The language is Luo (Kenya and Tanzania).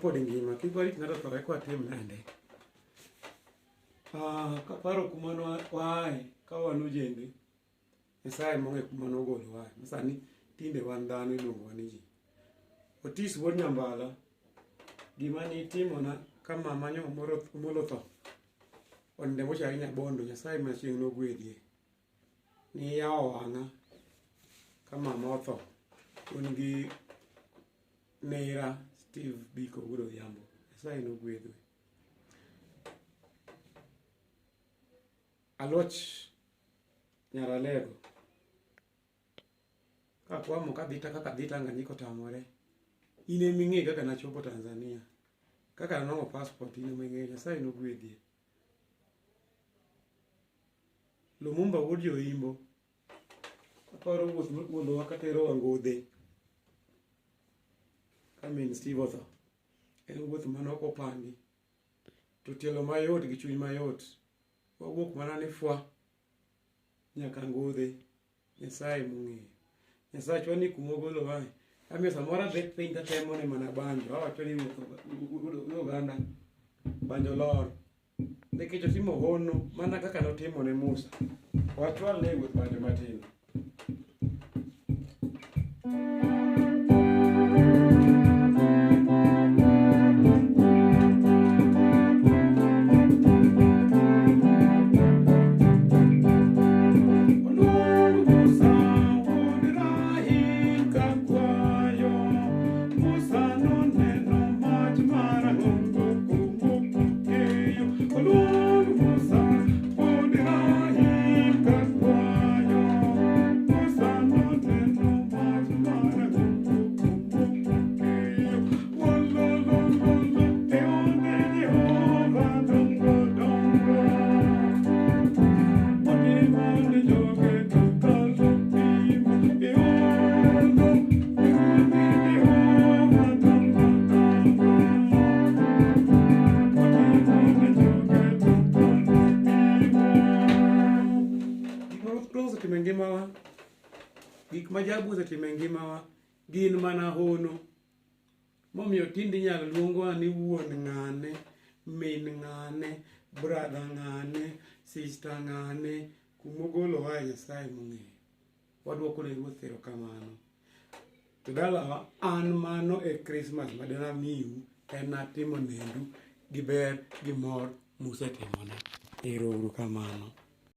Kapod ngima, kik warit ng'ato tho eka watim nade. Ah, kaparo kuma waaye ka wan ojende, Nyasaye mong'e kuma nogolowae. Ma sani tinde wan dhano iluongowa ni ji. Otis wuod Nyambala, gima nitimona ka mama nyo Omolo otho, oninde mochari Nyabondo, Nyasaye ma chieng' nogwedhie. Niyawo wang'a ka mama otho, un gi nera Steve Biko wuod Odhiambo. Nyasaye nogwedhwe. Aloch Nyaralego. Kakwamo kadhi kaka dhi Tanganyika otamore. In ema ing'e kaka nachopo Tanzania. Kaka nanwang'o passport in ema ing'eyo. Nyasaye nogwedhie. Lumumba wuod Joimbo. Aparo wuoth mowuondhowa katerowa Ngodhe. Ka min Steve otho. En wuoth mane ok opangi. To tielo mayot gi chuny mayot. Wawuok mana ni fwa nyaka Ngodhe. Nyasaye mong'eyo. Nyasachwa ni kuma ogolowae. Amiyo samoro abet piny tatemo ne mana banjo. Awacho ni ruoth oganda banjo lor. Nikech otimo hono mana kaka notimo ne Musa. Wachwal ne wuoth banjo matin. Gik ma jabu osetimo e ngimawa gin mana hono. Momiyo tinde inyalo luongwa ni wuon ng'ane, min ng'ane, brother ng'ane, sister ng'ane, kumogolowa e Nyasaye mong'eyo. Wadwoko ne Ruoth erokamano. To dalawa, an mano e Christmas ma dana miu, en atimo nendu gi ber gi mor musetimona. Ero uru kamano.